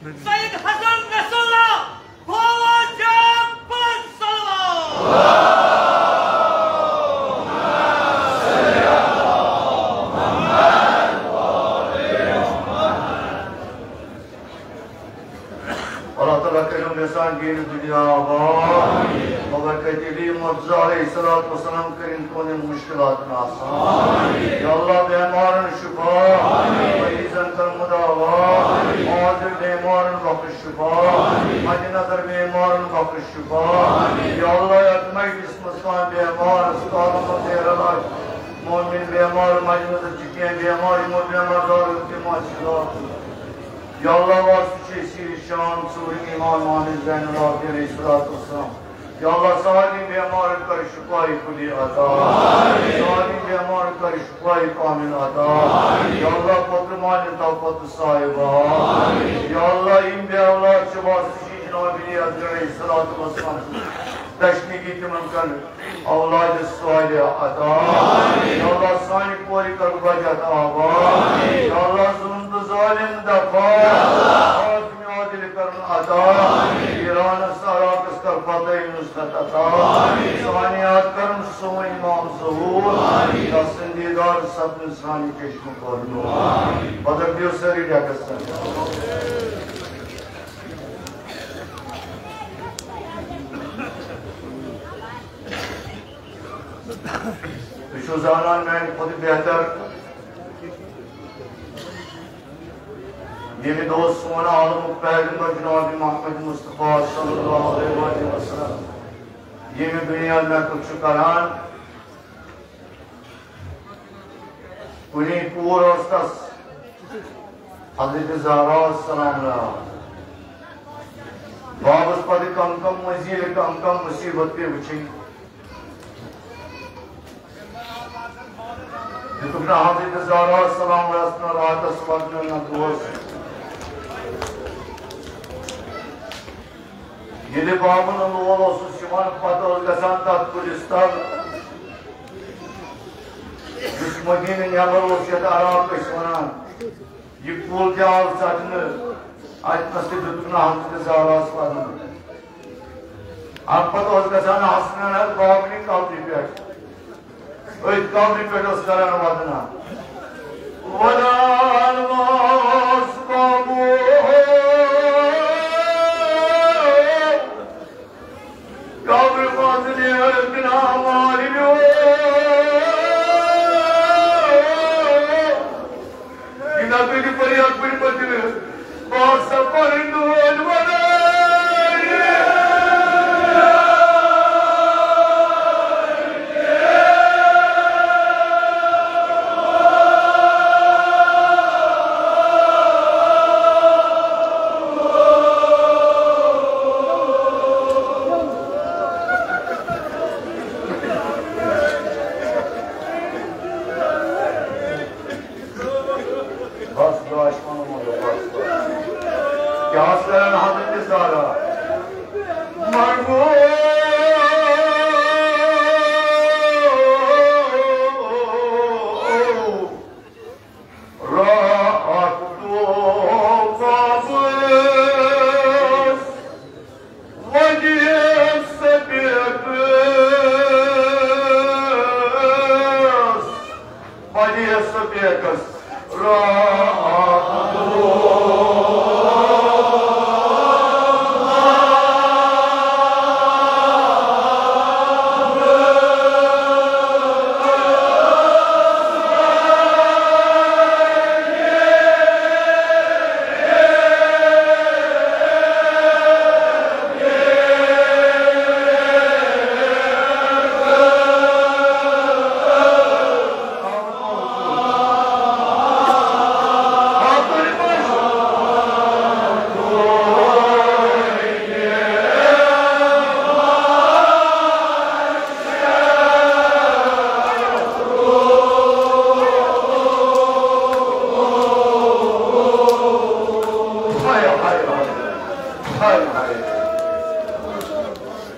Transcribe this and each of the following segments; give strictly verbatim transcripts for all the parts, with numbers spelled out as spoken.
سید حسن رسول اللہ، بھولا جان پر صلوات۔ اللہ تعالیٰ کٔرِن یِم دِن دُنیا آباد۔ مگر کٔتِلہِ مرتضیٰ علیہ الصلوۃ والسلام کٔرِن تِہنٛدٮ۪ن مُشکِلاتَن آسان۔ یا اللہ، بیمارن شفا، مریضن کر مداوا، عاجز بیمارن بخش شفا، مد نظر بیمارن بخش شفا۔ یا اللہ، یتھ مجلس منٛز کانٛہہ بیمار، ہسپتالن منٛز بے علاج مومن بیمار، مجلس منٛز چھِ کینٛہہ بیمار، یِمو بیمار دارو تِم آسہِ شفا۔ یا اللہ، واسطہٕ چھُ اَسہِ یہِ شام ژوٗرِ امام محمد زین العابدین علیہ الصلوۃ والسلام۔ یا اللہ، سارنٕے بیمارن کر شفای کلی عطا۔ سارنٕے بیمارن کر شفای کامل عطا۔ یا اللہ، پتہٕ مالہِ تو پتہٕ صاحبہ۔ یا اللہ، یِم بے اولاد چھِ، واسطہٕ چھُ جناب علی اصغر علیہ الصلوۃ والسلام سُنٛد تشنگی تِمن کر اولاد صالح عطا۔ یا اللہ، سانہِ کورِ کر بجت آباد۔ یا اللہ، ظلم تہٕ ظالم دفع۔ حاکم عادل کرن عطا۔ ایرانس عراقس کر فتح نصرت عطا۔ سانہِ یاد کرن سون امام ظہور۔ یا سندیدار سپن سانہِ چشم کرنو۔ بدر دیو سٲری ڈیکس سان۔ تُہۍ چھِو زانان میانہِ کھۄتہٕ بہتر، ییٚمہِ دۄہ سون عالمُک پیغمبر جناب محمد مصطفیٰ صلی اللہ علیہ وآلہ وسلم ییٚمہِ دُنیا مےٚ کُن چھُ کران، کُنی کوٗر ٲس تس، حضرت زہرا سلام اللہ۔ بابس پتہٕ کم کم مزید کم کم مصیبت پیٚیہِ وٕچھِنۍ۔ دِتُکھ نہٕ حضرت زہرا سلام اللہ نہ راتس ودنہٕ نہ دۄہس۔ ییٚلہِ بابن لول اوسُس یِوان، پتہٕ اوس گژھان تتھ کُلِس تل، یُس مدیٖنہٕ نٮ۪بر اوس، یتھ عراق ٲسۍ ونان۔ یہِ کُل تہِ آو ژٹنہٕ، اتنس تہِ دِتُکھ نہٕ حضرت زہراہس ودنہٕ۔ امہِ پتہٕ اوس گژھان حسنین بابنہِ قبرِ پٮ۪ٹھ۔ أتھۍ قبرِ پٮ۪ٹھ اوس کران ودنا۔ ودان اوس بابو۔ قبرِ منٛز نیرٕ بِنا مالہِ میون۔ یہِ نہ تُہۍ فریاد کُنہِ پتہٕ۔ بہٕ ہسا پنٕنۍ دٲدۍ وَنان۔ بس، دعا چھِ پَنُن مطلب، بس، بس۔ کیٛاہ ٲس کران حضرت زہرا؟ مرغوب۔ راتھ دۄہ واپس وجہ سبیکس، وجہ سبیکس راتھ دۄہ۔ ہائے، ہائے، ہائے۔ ہائے، ہائے۔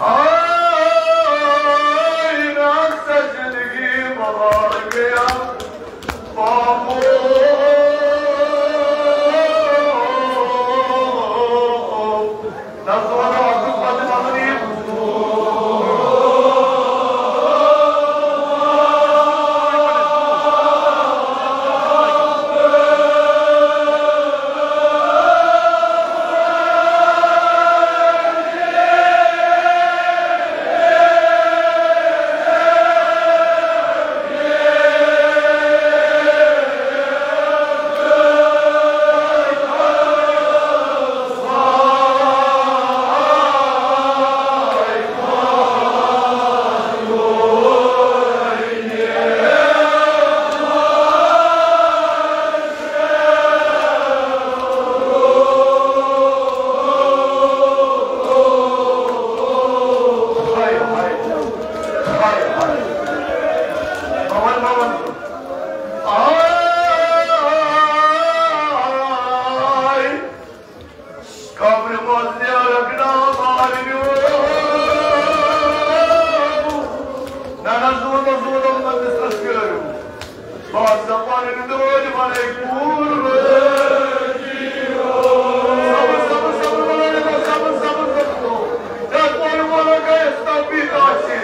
آئینہ سجدگی بہار گیا۔ بابو۔ صبر، صبر، صبر، صبر، صبر، صبر۔ یتھ مولوی مولانا یس توفیق آسہِ،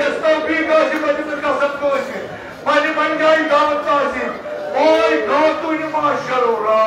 یس توفیق آسہِ، بہٕ دِمہٕ قسم کٲنٛسہِ۔ پننہِ پننہِ جایہِ دعوت آسہِ، اوے خاتوٗنہِ معاشر را۔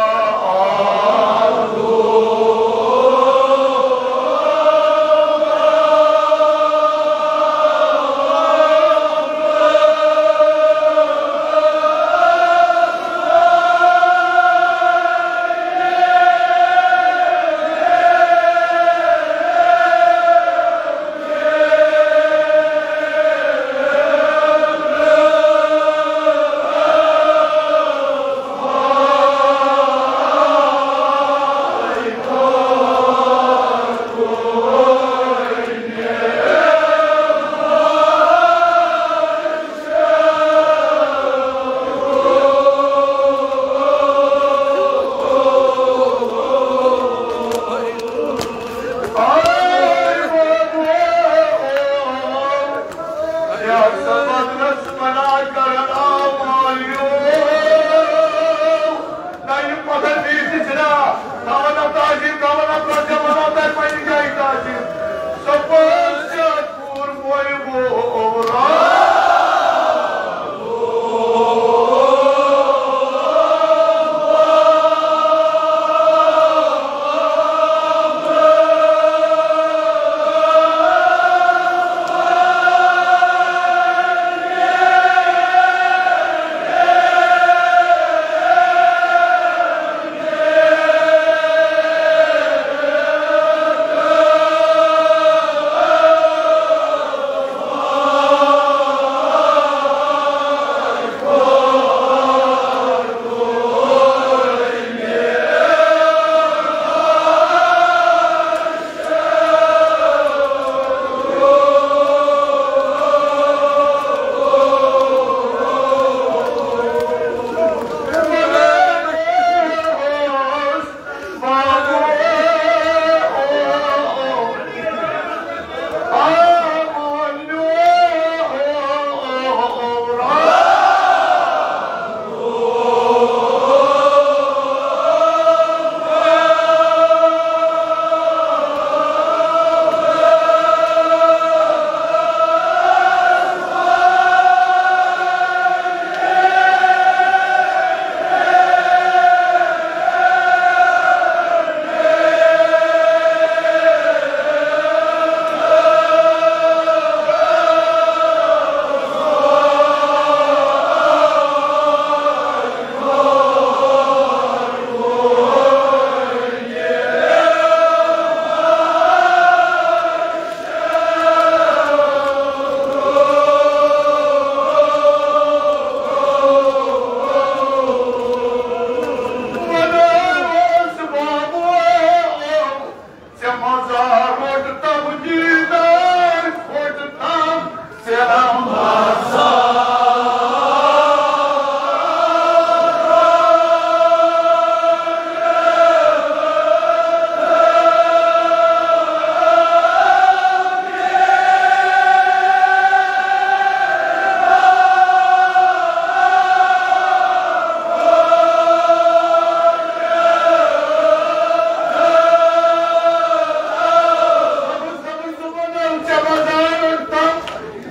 ژےٚ مزار روٚٹ تم دیٖدار کھوٚٹ تم، ژےٚ مزار۔ ژےٚ مزار روٚٹ تم،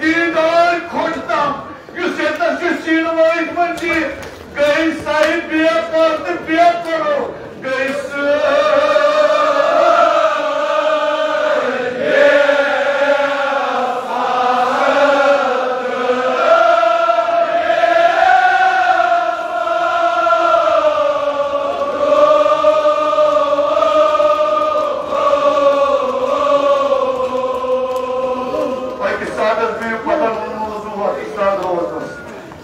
دیٖدار کھوٚٹ تم، یُس ییٚتنَس چھُ سیٖنہٕ وٲیِتھ منٛز چھِ، گٔے سَے بے پردٕ بے پردٕ، گٔے سٲری۔ أکِس سادَس بِہِو پَتَن ووٚنمُت اوسُم وَتھ اِستاد روزنَس۔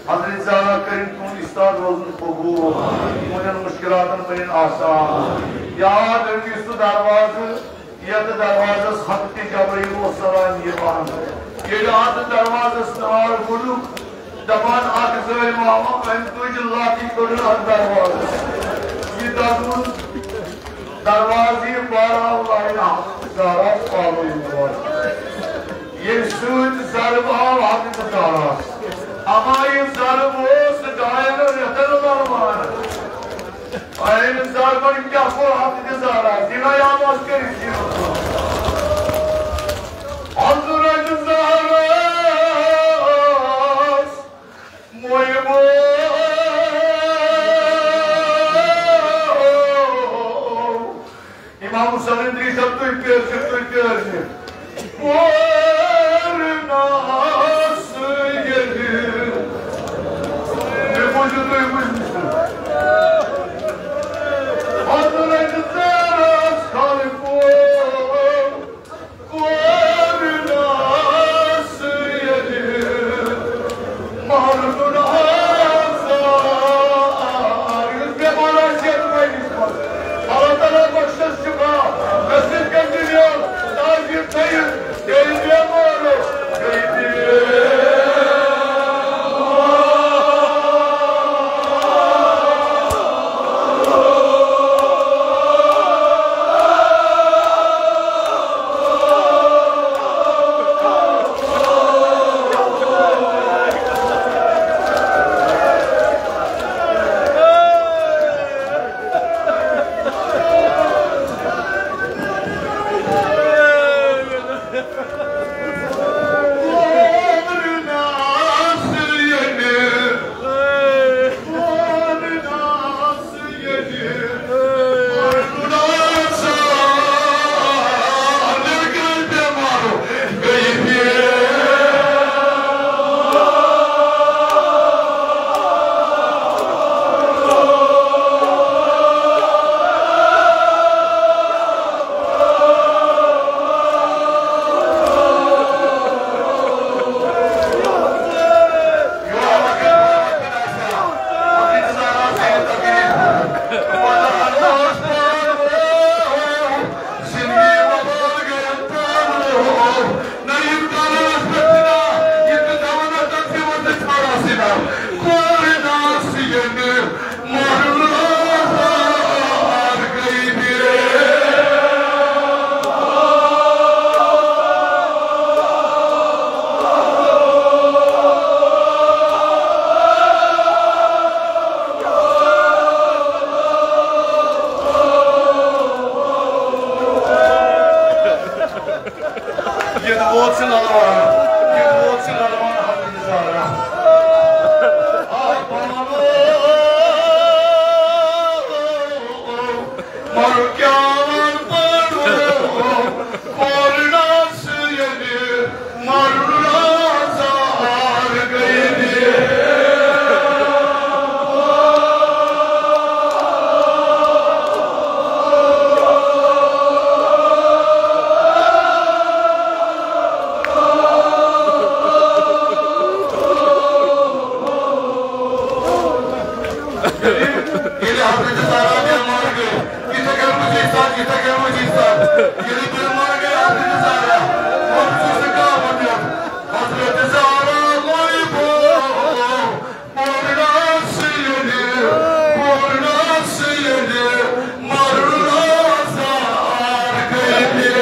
حضرت زہرا کٔرِن تُہُنٛد اِستاد روزُن قبوٗل، تُہٕنٛدٮ۪ن مُشکِلاتَن بٔرِن آسان۔ یاد أنِو سُہ دروازٕ، یَتھ دروازَس حضرت جبرائیل اوس سلام یِوان۔ ییٚلہِ اَتھ دروازَس نار ووٚنُکھ، دَپان اَکھ ظٲلِم آو، أمۍ تُج لاٹھی کٔڑٕن اَتھ دروازَس۔ یہِ دَزوُن دروازٕ یہِ بارہ اللہ احمد زہراہَس پالو یور۔ ییٚمہِ سۭتۍ ضرب آو حضرت زہراہَس۔ اما یہِ ضرب اوس ڈاین رٮ۪تن لڑوان۔ اے انتظار بن کیا کو حق دے زہرا، دینا یاد آس کری سی۔ حضرت زہرا مویبو۔ امام حسین دی سب تو پیار سے، تو پیار سے۔ پورناس ییٚلہِ۔ مےٚ بوٗزِو تُہۍ، بوٗزِو۔ حضرت زہراہَس خالقو۔ پورناس ییٚلہِ۔ مہرُن آزار۔ یُس بٮ۪مار آسہِ یَتھ مجلِسہِ منٛز، اللہ تعالیٰ بخشس شفا، نصیب کٔرِتھ یہِ تاج تھٲیِتھ، بیٚیہِ بٮ۪مار، بیٚیہِ بٮ۪مار۔ ییٚتہِ ووت سُہ لَلوان، ییٚتہِ ووت سُہ لَلوان حضرت زہرا۔ آ پانو، مَرُن کیٛاہ وَنہٕ بہٕ، پورناس ییٚلہِ مَرُن آزار گٔیہِ۔ ییٚلہِ حضرت زہرا بٮ۪مار گٔے، یِتھے کٔنۍ وٕچھ أسۍ ساتھ، یِتھے کٔنۍ وٕچھ أسۍ ساتھ۔ ییٚلہِ بٮ۪مار گٔے حضرت زہرا، وۄنۍ چھُ سُہ گامُت یوت۔ حضرت زہرا مویہِ بو، پورناس ییٚلہِ، پورناس ییٚلہِ، مَرُن آزار گٔیہِ۔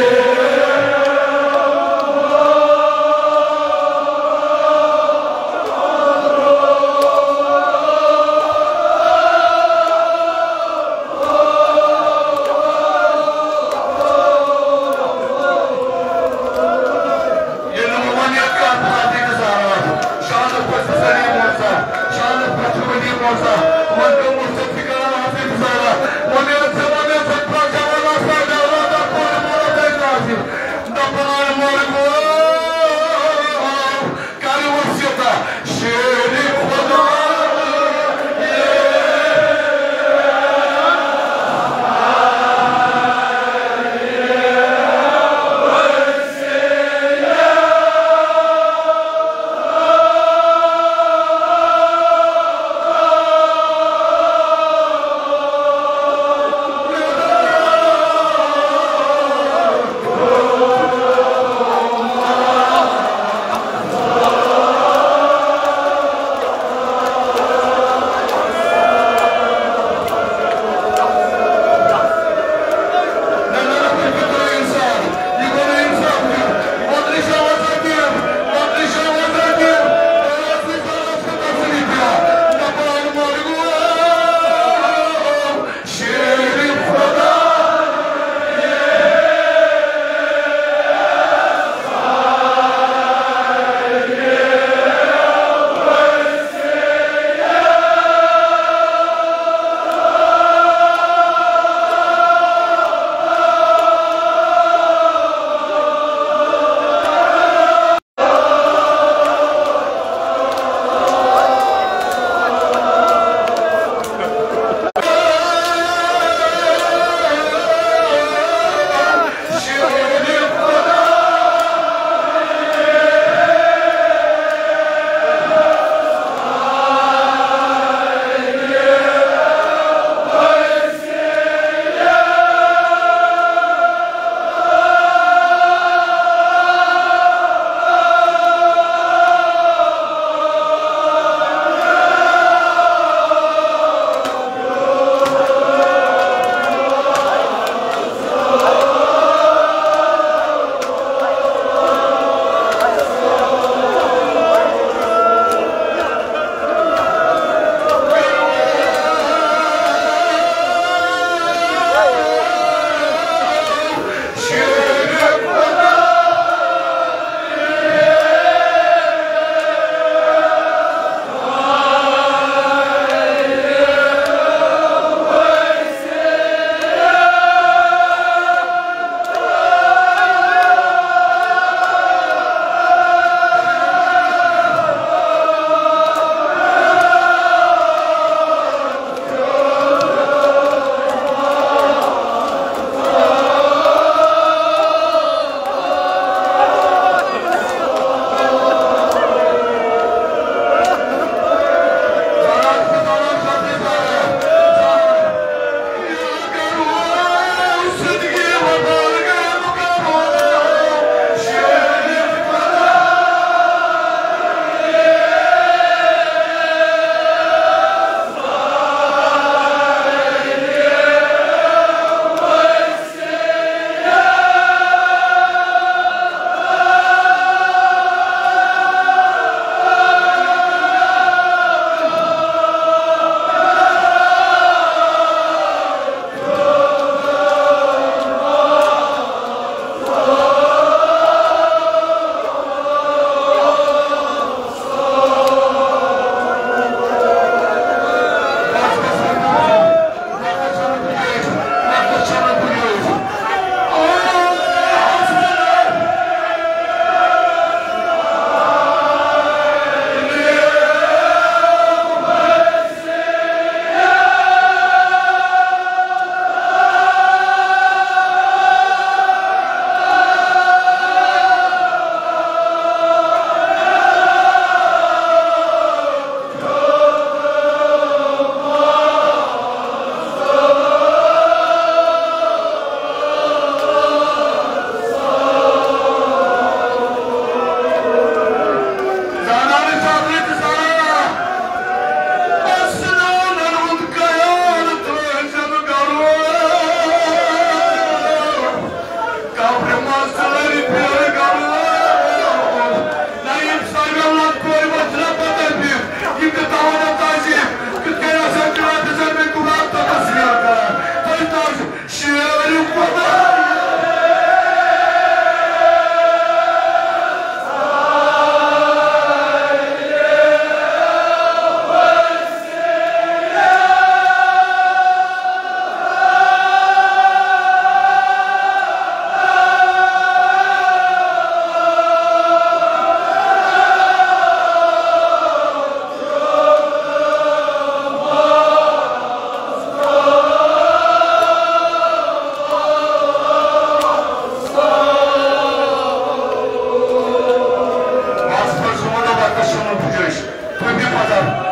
بس، بس، وَنو وقتَس چھُنہٕ گُنجٲیِش۔ تُہۍ دِیِو پَتہ۔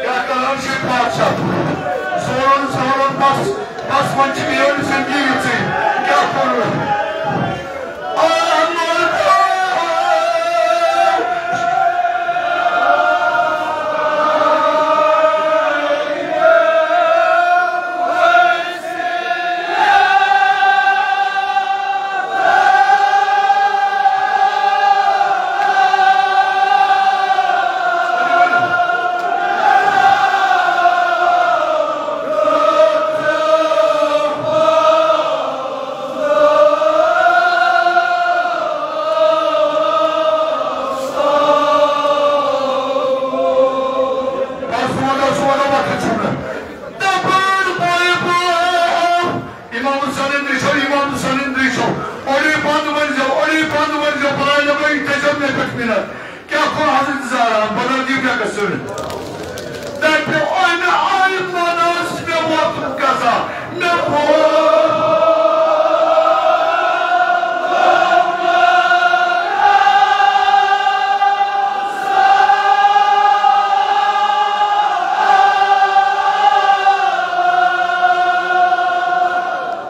کیٛاہ کران چھِ بادشاہ؟ زورَن زورَن بس، بس وۄنۍ چھِ میٛٲنۍ زِندگی یِژٕے۔ کیٛاہ کوٚر مےٚ؟ بس وَنو، سُہ وَنو وقت چھُنہٕ۔ دَپان بٲے بٲو، اِمام حُسین اِندری چھو، اِمام حُسین اِندری چھو۔ اوٚڑُے بنٛد ؤنۍزیو، اوٚڑُے بنٛد ؤنۍزیو، بَلاے لَگٲیِتھ تھٲیزیو مےٚ پٮ۪ٹھ مِنت۔ کیٛاہ کوٚر حضرت زہرا؟ بَلاے دِیِو مےٚ قصہٕ۔ دَپہِ، اَمہِ آیہِ وَنان، مےٚ ووت قضا، مےٚ ووت۔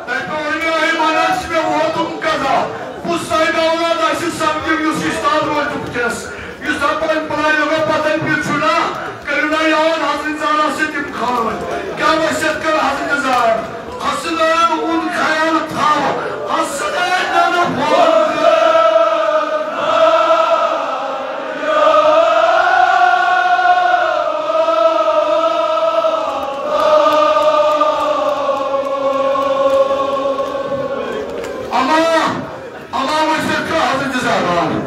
تۄہہِ پیوٚو وۄنۍ یِہوٚے وَنُن، مےٚ ووتُم قضا۔ بہٕ صٲحِب اولاد آسہِ سَمکھِو، یُس اُستاد روزِ وٕنکیٚس، یُس دَپان پَلانہِ لوگا پَتَن پیٚٹھ چھُ نا، کٔرِو نا یاد حضرت زہرا سۭتۍ تِم خان۔ کیٛاہ وصیت کٔر حضرت زہرا؟ حسنین ہُنٛد خیال تھاو، حسنین ننہٕ پھول۔ اما، اما وٕچھِتھ چھُ حضرت زہرا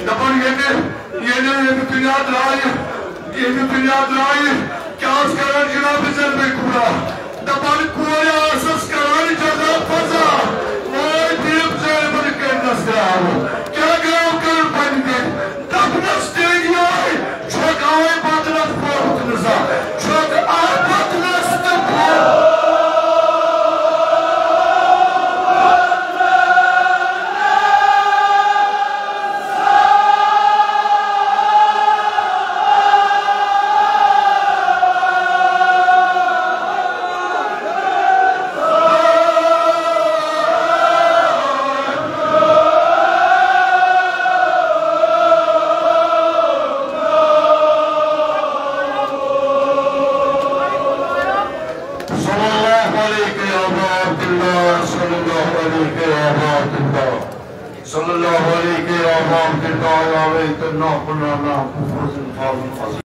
دَپان، ییٚلہِ، ییٚلہِ، ییٚلہِ دُنیا درٛایہِ، ییٚلہِ دُنیا درٛایہِ، کیٛاہ اوس کران جناب زینبِ کبریٰ؟ دَپان کورِ ٲسٕس کران جزا فضا، وٲے دیٖپ زینبَن کٔرنَس گرٛاو۔ کیٛاہ گرٛاو کٔر پننہِ دِتھ؟ دَپنَس تیٚلہِ یِہوٚے، چھۄکھ آے بدنَس پوٚرمُت نہٕ زانٛہہ، چھۄکھ آے بدنَس تہٕ پوٚر۔ صلی اللہ علیک یا ابا عبداللہ، صلی اللہ علیک یا ابا عبداللہ، صلی اللہ علیک یا ابا عبداللہ، یا لیتنا کننا مع الکفار۔